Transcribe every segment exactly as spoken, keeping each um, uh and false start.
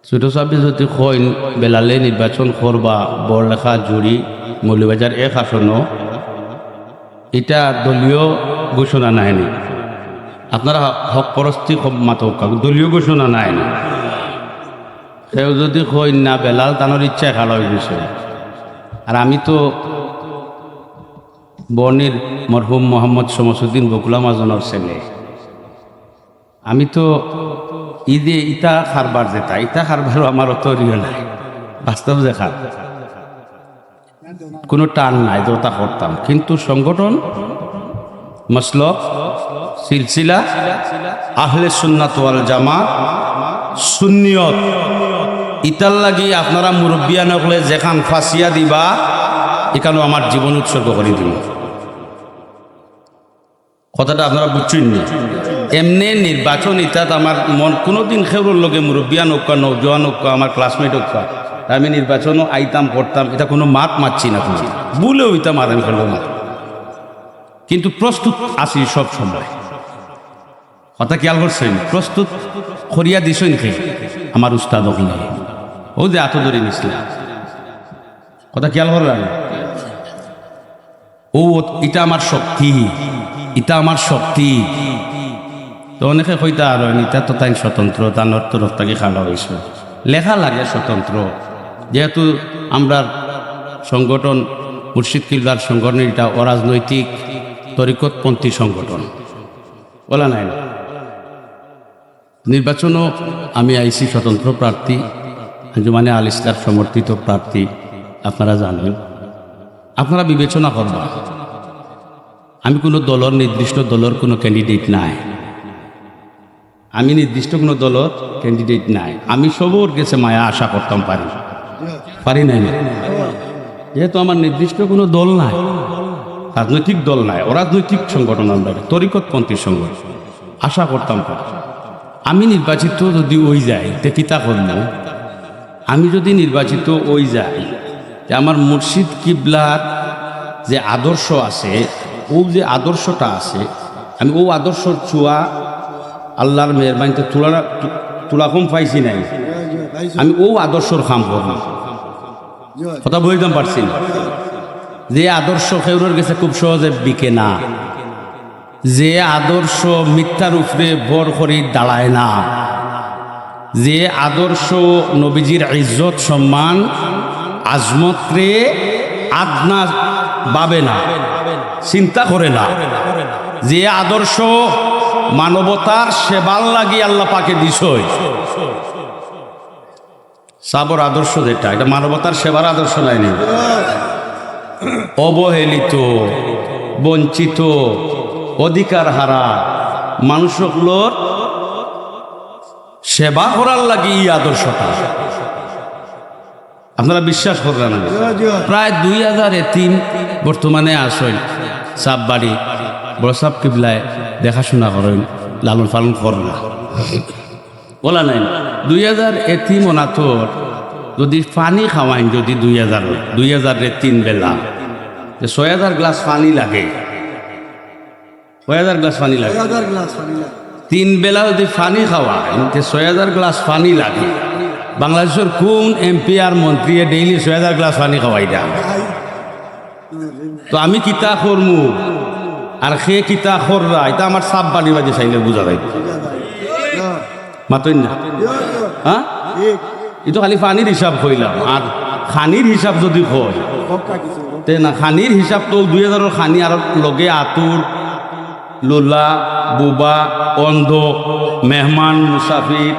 ছোট সাহেব যদি কইন বেলালে নির্বাচন করবা, বড়লেখা, জুড়ি, মৌলভীবাজার এক আসনো, ইটা দলীয় ঘোষণা নায়নি। আপনারা হক পরস্তি মাতউক্কা, দলীয় ঘোষণা নায়নি। কেউ যদি কইন না, বেলাল তানর ইচ্ছায় খাড়া অইগেছে। আর আমি তো বর্নির মরহুম মোহাম্মদ শমসুদ্দিন বকুলা মাজনর ছেলে। আমি তো ইদে ইতা কারবার যেটা, ইতা কারবারও আমার অত রিয় নাই। বাস্তব দেখা, কোনো টান নাই যে ওটা করতাম, কিন্তু সংগঠন, মসলক, সিলসিলা, আহলে সুন্নাত ওয়াল জামাত, সুন্নিয়ত, ইতার লাগি আপনারা মুরব্বিয়ান অকলে যেখান ফাঁসিয়া দিবা, ইখানো আমার জীবন উৎসর্গ করি দিমু। কথাটা আপনারা বুঝছইন নি? এমনে নির্বাচন ইতাত আমার মন কোনোদিন কেউরর লগে, মুরব্বিয়ান অউক্কা, নওজোয়ান অউক্কা, আমার classmate অউক্কা, আমি নির্বাচনও আইতাম, করতাম, ইতা কোনো মাত মাতছি না। কোনো ভুলেও ইতা মাত আমি করবো না, কিন্তু প্রস্তুত আছি সব সময়। কথা খেয়াল করছইন? প্রস্তুত করিয়া দিছইন কে? আমার উস্তাদ অকলে। ও যে আতো ধরি নিছলা। কথা খেয়াল করলা নি? ও, ইটা আমার শক্তি, ইটা আমার শক্তি। তো অনেকে কইতা আর ইটা তো তাইন স্বতন্ত্র, তান অর্থ রক্তাকে খালা অইছে। লেখা লাগে স্বতন্ত্র, যেহেতু আমরার সংগঠন, মুর্শিদ কিবলার সংগঠন, ইটা অরাজনৈতিক তরিকতপন্থী সংগঠন। বলা নাই না? নির্বাচনও আমি আইছি স্বতন্ত্র প্রার্থী, আঞ্জুমানে আল ইসলাহ সমর্থিত প্রার্থী, আপনারা জানেন। আপনারা বিবেচনা করবা, আমি কোনো দলর, নির্দিষ্ট দলর কোনো candidate নাই, আমি নির্দিষ্ট কোনো দলর candidate নাই। আমি সবর গেছে মায়া আশা করতাম পারি, পারি নাই না? যেহেতু আমার নির্দিষ্ট কোনো দল নাই, রাজনৈতিক দল নাই, অরাজনৈতিক সংগঠন, আমরা তরিকতপন্থী সংগঠন, আশা করতাম পারি। আমি নির্বাচিত যদি অই যাই, তে কিতা করমু? আমি যদি নির্বাচিত অই যাই, তে আমার মুর্শিদ কিবলার যে আদর্শ আছে, ও যে আদর্শটা আছে, আমি ও আদর্শর চুয়া আল্লাহর মেহেরবানিতে তুলা, তু-, তুলা কম পাইছি নাই। আমি ও আদর্শর কাম করমু। কথা বুঝতাম পারছি না? যে আদর্শ কেউরর গেছে খুব সহজে বিকে না, যে আদর্শ মিথ্যার উপরে ভর করি দাঁড়ায় না, যে আদর্শ নবীজির ইজ্জত সম্মান আজমতরে আদনা ভাবে না, চিন্তা করে না, যে আদর্শ মানবতার সেবার লাগি আল্লাহ পাকে দিছই, সাবর আদর্শ যেটা, এটা মানবতার সেবার আদর্শ নায়নি? অবহেলিত, বঞ্চিত, অধিকার হারা মানুষ অকলর সেবা করার লাগি এই আদর্শটা। আপনারা বিশ্বাস কররা না? প্রায় দুই হাজার এতিম বর্তমানে আছইন, সাব বাড়ি, বড় সাব কিবলায় দেখাশোনা করইন, লালন পালন কররা। বলা নাই না? দুই হাজার এতিম অনাথর যদি পানি খাওয়াইন, যদি দুই হাজার, দুই হাজার রে তিন বেলা, যে ছয় হাজার গ্লাস পানি লাগে, ছয় হাজার গ্লাস পানি লাগে। ছয় হাজার গ্লাস পানি লাগে। তিন বেলা যদি পানি খাওয়াইন, তে ছয় হাজার গ্লাস পানি লাগে। বাংলাদেশর কোন এমপি আর মন্ত্রীয়ে ডেইলি ছয় হাজার গ্লাস পানি খাওয়াইরা? তো আমি কিতা করমু আর কে কিতা কররা, ইটা আমার সাব বাড়ি বাড়ি চাইলে বুঝা যাইব। মাতইন না? হ্যাঁ? ইতো খালি পানির হিসাব কইলাম, আর খানির হিসাব যদি কই, তে না, খানির হিসাব তো দুই হাজারর খানি আর লগে আতুর, লুলা, বুবা, অন্ধ, মেহমান, মুসাফির,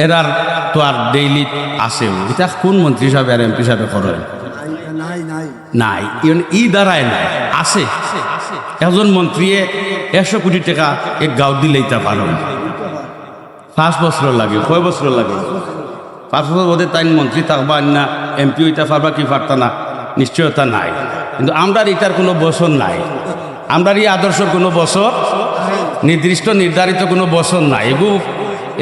এরার তো আর ডেইলি আছে। ইটা কোন মন্ত্রী সাহেব আর এমপি সাহেবে করইন? নাই, নাই। নাই, ইন-, ই দ্বারায় নাই, আছে। একজন মন্ত্রীয়ে একশো কোটি টাকা এক গাঁও দিলে ইতা পারইন। পাঁচ বছর লাগে, কয় বছর লাগে? পাঁচ বছর বাদে তাইন মন্ত্রী থাকবা না, এমপি অইতা পারবা কি পারতা না, নিশ্চয়তা নাই। কিন্তু আমরার ইটার কোনো বছর নাই, আমরার ই আদর্শর কোনো বছর, নির্দিষ্ট নির্ধারিত কোনো বছর নাই। এগু,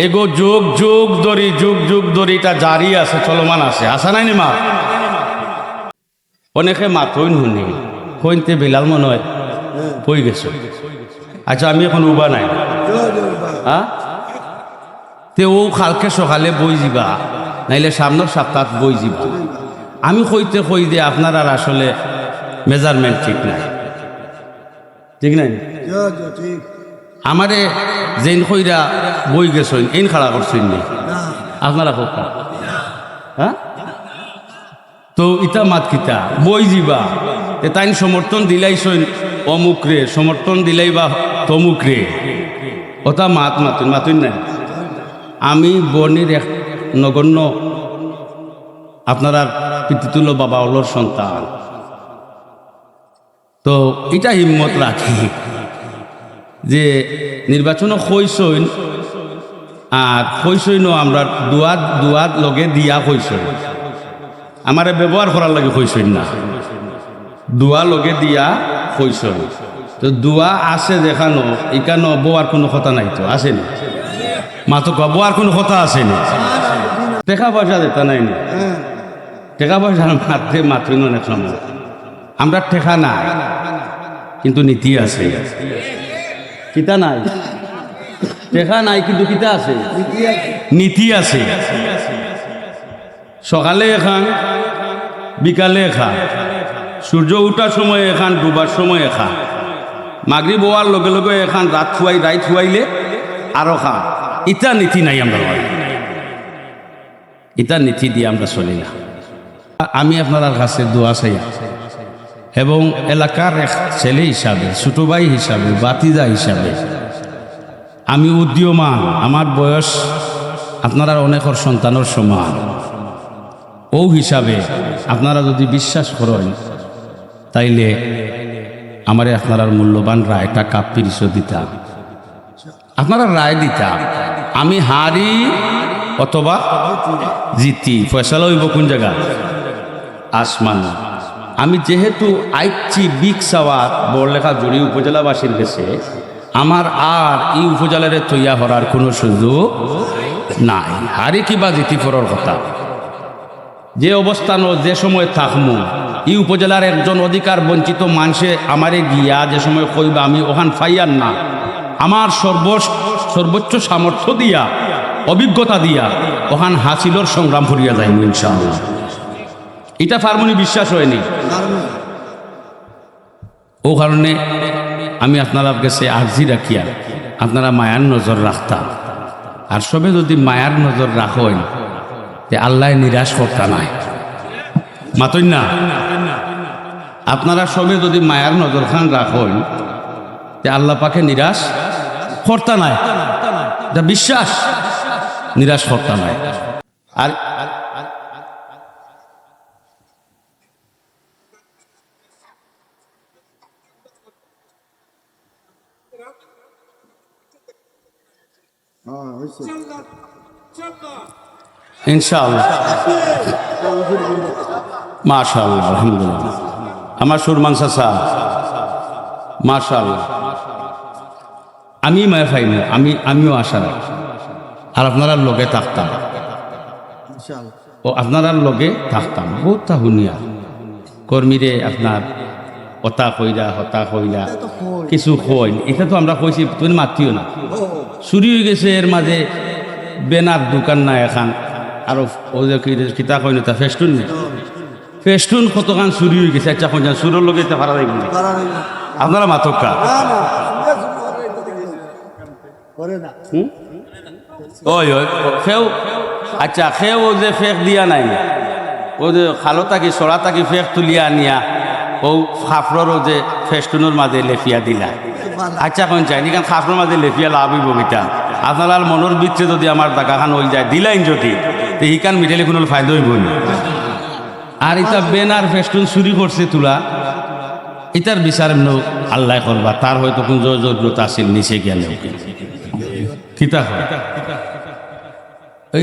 এগু যুগ যুগ ধরি, যুগ যুগ ধরি ইটা জারি আছে, চলমান আছে। আছা নায়নি মা? অনেকে মাতইন হুনি, কইন তে বেলাল মনে অয় পই গেছো। আচ্ছা, আমি এখন উবা নাই। হ্যাঁ? তে অউ কালকে সকালে বই যিবা, নাইলে সামনর সপ্তাহত বই যিবা। আমি কইতে কই যে আপনারার আসলে মেজারমেন্ট ঠিক নাই, ঠিক নাই? জি, জি, ঠিক। আমারে যেইন কইরা বই গেছইন, এইন খাড়া করছইন নি? না। আপনারা কউক্কা। হ্যাঁ? তো ইতা মাত কিতা? বই যিবা। এ তাইন সমর্থন দিলাইছইন অমুকরে, সমর্থন দিলাইবা তমুকরে। অতা মাত মাতইন, মাতইন না। আমি বর্নির এক নগণ্য আপনারার পিতৃতুল্য বাবা অকলর সন্তান। তো ইটা হিম্মত রাখি যে নির্বাচনও কইছইন, আর কইছইনও আমরা দুয়াত, দুয়াত লগে দিয়া কইছইন। আমারে ব্যবহার করার লাগি কইছইন না, দুয়া লগে দিয়া কইছইন। তো দুয়া আছে যেখানো, ইখানো বওয়ার কুনু কথা নাই তো, আছে নি? মাতউক্কা, বওয়ার কুনু কথা আছে নি? টেকা পয়সা দিতা নাই নি? টেকা পয়সার মাতে মাতইন অনেক সময়। আমরা টেকা নাই, কিন্তু নীতি আছে। কিতা নাই? টেকা নাই, কিন্তু কিতা আছে? নীতি আছে। সকালে এখান, বিকালে এখান, সূর্য উঠার সময় এখান, ডুবার সময় এখান, মাগরিব অওয়ার লগে লগে এখান, রাইত ফুয়াই, রাইত ফুয়াইলে আরো খান। ইতা নীতি নাই আমরা। ইতা নীতি দিয়া আমরা চলি না। আমি আপনারার কাছে দোয়া চাই এবং এলাকার এক ছেলে হিসাবে, ছোট ভাই হিসাবে, ভাতিজা হিসাবে আমি উদীয়মান, আমার বয়স আপনারার অনেকর সন্তানর সমান। অউ হিসাবে আপনারা যুদি বিশ্বাস করইন, তাইলে আমারে আপনারার মূল্যবান রায়টা কাপ পিরিচও দিতা। আপনারা রায় দিতা, আমি হারি অথবা জিতি, ফয়সালা অইবো কুন জাগা? আসমান। আমি যেহেতু আইচ্ছি ভিক চাওয়াত বড়লেখা জুড়ি উপজেলাবাসীর গেছে, আমার আর ই উপজেলারে তৈয়া করার কুনু সুযোগ নাই। হারি কিবা জিতি পরর কথা। যে অবস্থানো যে সময় থাকমু, ই উপজেলার একজন অধিকার বঞ্চিত মানষে আমারে গিয়া যে সময় কইবা, আমি অখান পাইয়ার না, আমার সর্ব-, সর্বোচ্চ সামর্থ্য দিয়া, অভিজ্ঞতা দিয়া অখান হাসিলর সংগ্রাম করিয়া যাইমু ইনশাআল্লাহ। ইটা পারমুনি বিশ্বাস অয়নি? অউ কারণে আমি আপনারার গেছে আরজি রাখিয়ার, আপনারা মায়ার নজর রাখতা। আর সবে যুদি মায়ার নজর রাখইন, তে আল্লায় নিরাশ করতা নায়। মাতইন না? আপনারা সবে যুদি মায়ার নজর খান রাখইন, তে আল্লা পাকে নিরাশ করতা নায়। ইটা বিশ্বাস, নিরাশ করতা নায়। আর ইনশাআল্লাহ। মাশাআল্লাহ, আলহামদুলিল্লাহ। আমার সুরমান চাচা, মাশাআল্লাহ। আমি মায়া পাই না, আমি, আমিও আশা রাখি। আর আপনারার লগে থাকতাম। ও আপনারার লগে থাকতাম, বউততা হুনিয়ার। কর্মীরে আপনার অতা কইরা, হতা কইরা, কিছু কইন। ইটা তো আমরা কইছি, তুমি মাতিও না। চুরি অইগেছে, এর মাঝে ব্যানার দোকান না এখান, আরো অউ যে কি-, কিতা কইন, তা ফেস্টুন নি? ফেস্টুন কতখান চুরি অইগেছে। আচ্ছা, কইন যান, চুরর লগে ইতা পারা যাইবো না। আপনারা মাতউক্কা। হুম? ওই, ওই, কেউ, আচ্ছা, কেউ অউ যে ফেক দিয়া নাই, অউ যে খালো থাকি, ছড়া থাকি ফেক তুলিয়া আনিয়া, অউ কাপড়র অউ যে ফেস্টুনর মাঝে লেপিয়া দিলা। আচ্ছা, কইন চাইন, ইখান কাপড়র মাঝে লেপিয়া লাভ অইবো কিতা? আপনারার মনর ভিতরে যুদি আমার জাগাখান অইযায়, দিলাইন যুদি, তে ইখান মিটাইলে কুনু ফায়দা অইবো নি? আর ইতা ব্যানার ফেস্টুন চুরি করছে তুলা, ইতার বিচার এমনে আল্লায় করবা, তার হয়তো কুনু জয় জরুরত আছিল, নিচে গিয়া নেও। কিতা হয়?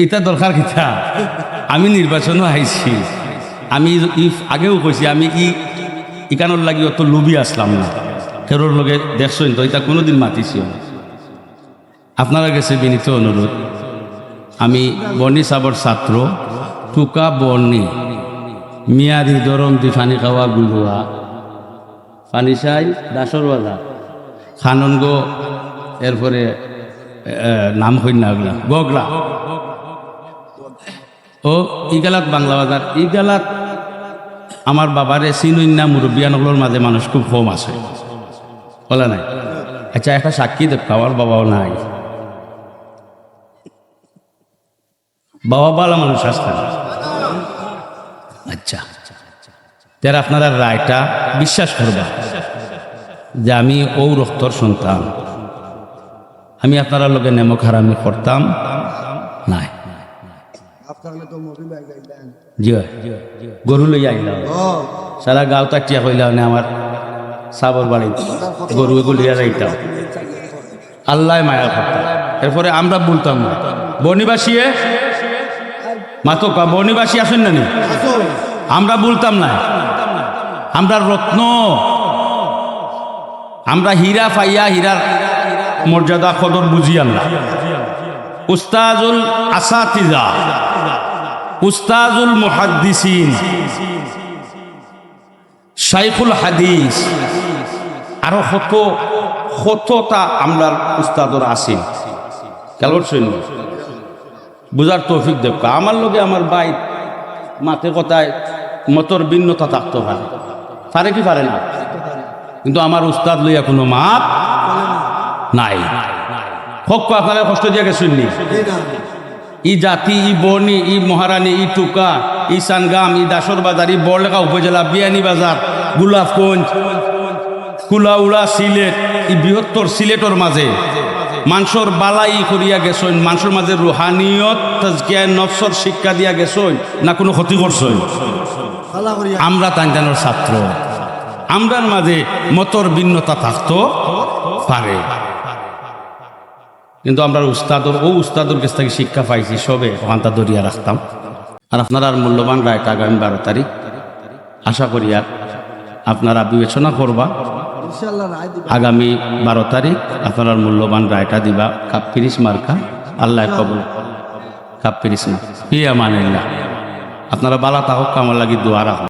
ইতা দরকার কিতা? আমি নির্বাচনো আইছি, আমি ই, আগেও কইছি, আমি ই, ইখানর লাগি অত লোভী আছলাম না। কেউর লগে দেখছইন তো, ইতা কুনুদিন মাতিছি না। আপনারার গেছে বিনীত অনুরোধ, আমি বর্নি সাবর ছাত্র, টুকা বর্নি, মিয়াদি দরম দি ফানি খাওয়া গুলুয়া, ফানি সাই দাসর বাজার, খাননগো, এরপরে এ, নাম কইন না ওগুলা, গগলা। ও ইগালাত বাংলা বাজার, ইগালাত আমার বাবারে চিনইন না, মুরব্বিয়ান অকলর মাঝে মানুষ খুব কম আছে, বলে নাই? আচ্ছা, একটা সাক্ষী দেখ, আমার বাবাও নাই। বাবা বালা মানুষ আসতা না। আচ্ছা, তার আপনারা রায়টা বিশ্বাস করবা যে আমি ও রক্তর সন্তান, আমি আপনারা লগে নেমক হারামি করতাম নাই। জি অয়। গরু লইয়া আইলাম। সারা গাঁও তাকিয়া কইলা, মানে, আমার সাবর বাড়ি গরু এগু লইয়া যাইতাম। আল্লায় মায়া করতা। এরপরে আমরা ভুলতাম না। বনিবাসীয়ে মাতকা, বনিবাসী আছইন না নি? আমরা ভুলতাম না। আমরা রত্ন, আমরা হীরা পাইয়া হীরার মর্যাদা কদর বুঝিয়ার না। উস্তাজুল আসাতিজা, উস্তাজুল মুহাদ্দিসিন, শাইখুল হাদিস, আরো কত, কততা আমরার উস্তাদর আছইন। খেয়াল করছইন নি? বুঝার তৌফিক দেউক্কা। আমার লগে আমার ভাই মাতে কথায় মতর ভিন্নতা থাকতো পারে, পারে কি পারে না? কিন্তু আমার উস্তাদ লইয়া কুনু মাত নাই। হক আপনারা কষ্ট দিয়া গেছইন নি? ই জাতি, ই বনি, ই মহারানী, ই টুকা, ই সানগাম, ই দাসর বাজার, ই বড়লেখা উপজেলা, বিয়ানীবাজার, গোলাপগঞ্জ, কুলাউড়া, সিলেট, ই বৃহত্তর সিলেটর মাঝে মানষর বালাই করিয়া গেছইন, মানষর মাঝে রুহানিয়ত, তাজকিয়ায়ে নফসর শিক্ষা দিয়া গেছইন, না কুনু ক্ষতি করছইন? আমরা তান তানর ছাত্র, আমরার মাঝে মতর ভিন্নতা থাকতো পারে, কিন্তু আমরার উস্তাদর, ও উস্তাদর গেছ থাকি শিক্ষা পাইছি, সবে অখানতা ধরিয়া রাখতাম। আর আপনারার মূল্যবান রায়টা আগামী বারো তারিখ, আশা করি আর আপনারা বিবেচনা করবা। আগামী বারো তারিখ আপনারার মূল্যবান রায়টা দিবা কাপ্পিরিস মার্কা। আল্লায় কবুল। কাপ্পিরিস না। ফি আমানিল্লাহ। আপনারা বালা থাকউক্কা, আমার লাগি দোয়া রাখউক্কা।